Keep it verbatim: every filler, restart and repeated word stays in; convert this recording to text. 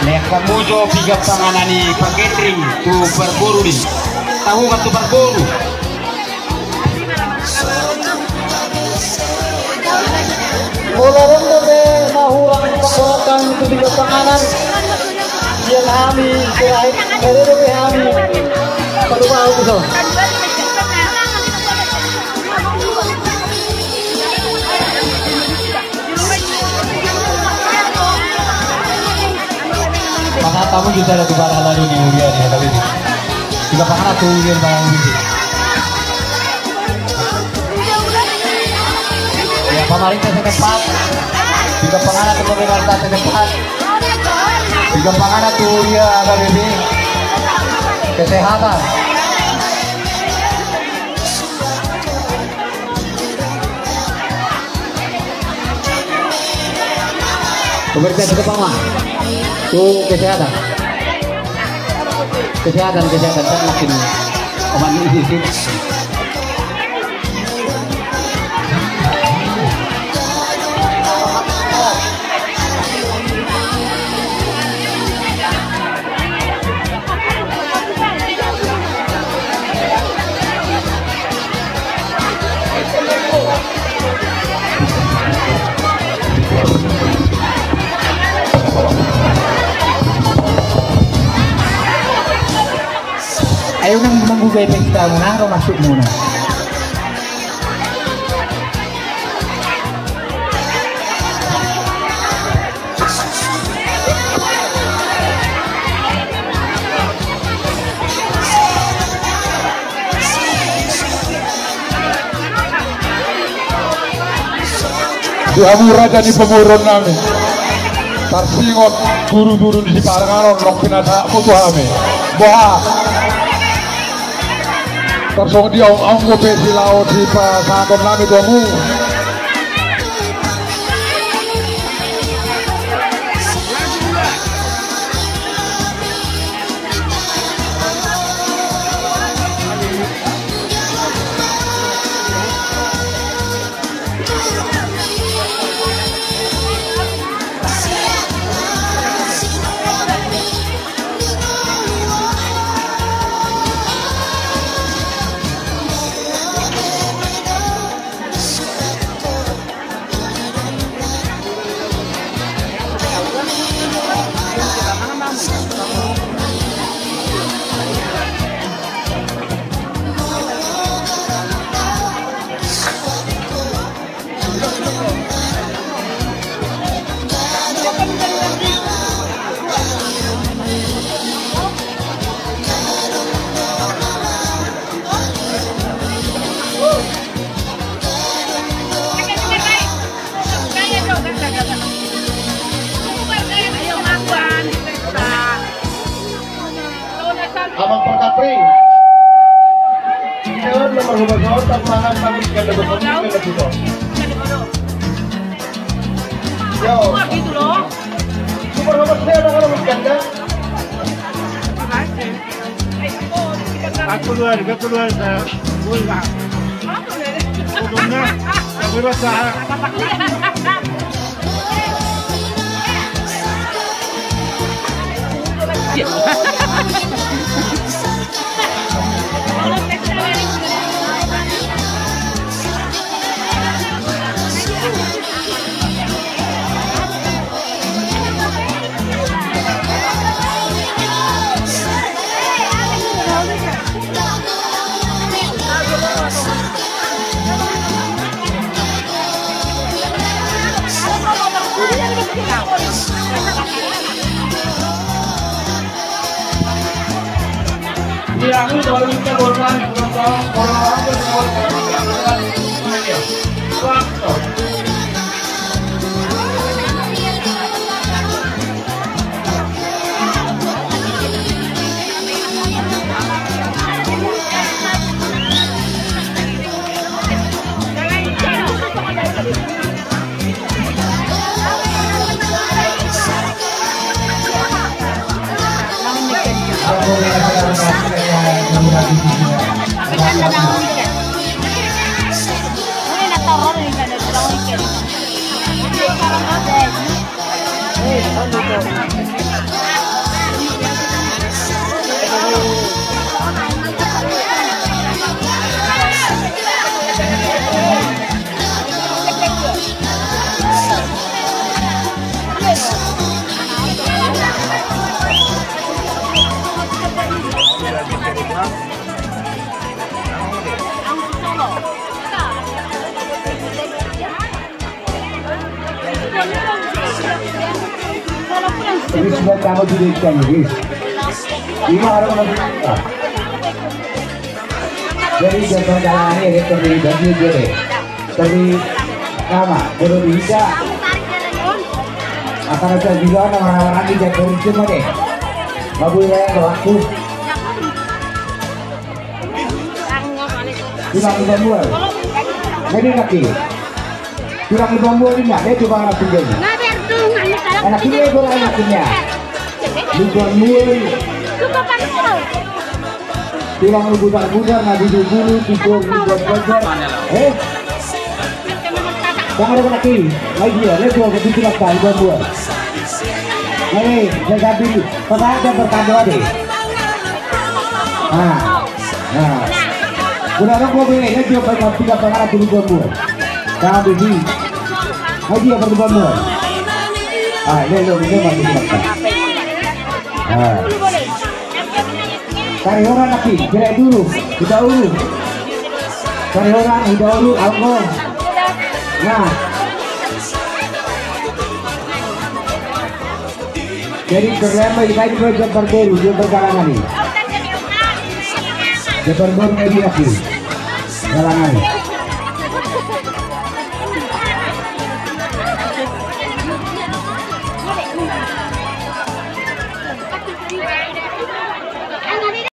Lean hamu jo piga panganan ni Pak Catering tu parboru i. Tahu kan tu parboru. Molo adong dope na hurang pangkorhon hami tu piga panganan, sian hami, serahin, bere dope hami. Palupa au bisa. Maka kamu bisa ada di bawah lalu di Uria di H K B P. Tiga panganan tu Uria di bawah Uria. Ya, pemerintah setempat. Tiga panganan tu pemerintah setempat. Tiga panganan tu Uria H K B P. Kesehatan. Pemerintah setempat, Pak. Tu kesehatan. Kesehatan, kesehatan. Kan makin, makin isi, isi. Ayo nang manggugai pesta muna, ro masuk muna. Di hamu raja ni pamoruon nami, tarsingot buru-buru ni siparanganon nang pinasahat mu tu hami. Boha? Tarsongon dia anggo pe silaho sipasahaton nami tu hamu. Yo. Super Robot saya ada kalau bukan, kan? Aku dua, aku dua, saya. Udah, tapi basah. Ini sudah kamu dirikan, Riz. Ini harus menentukan. Jadi, jangan jalan ini, ini terdiri dari dia, deh. Terdiri nama, baru bisa. Akan ada juga nama-nama lagi, jangan berhenti, deh. Babu ya, waktu. Tulang Lubang Mual. Jadi laki. Tulang Lubang Mual ini, dia coba anak tinggal. Anak tinggal, bola anak tinggal. Lubang Mual. Tulang Lubang Mual, na di dulu, di dulu, di dulu. Eh? Jangan ada laki. Lagi dia, dia coba begitu lah, Lubang Mual. Hei, saya ganti. Pertahankan pertandingan ini. Nah, nah. Udah orang mau beli, ini juga banyak tiga perkara dulu gua. Kami di. Ayo dia berdua gua. Ah, ini lo, ini masih silakan. Nah. Cari orang lagi, gerak dulu, kita urus. Cari orang, kita urus, anggo. Nah. Jadi, terlama di kayu dua jam berburu, dia bergalangan ini. Dia berburu, dia bilang, galangan ini.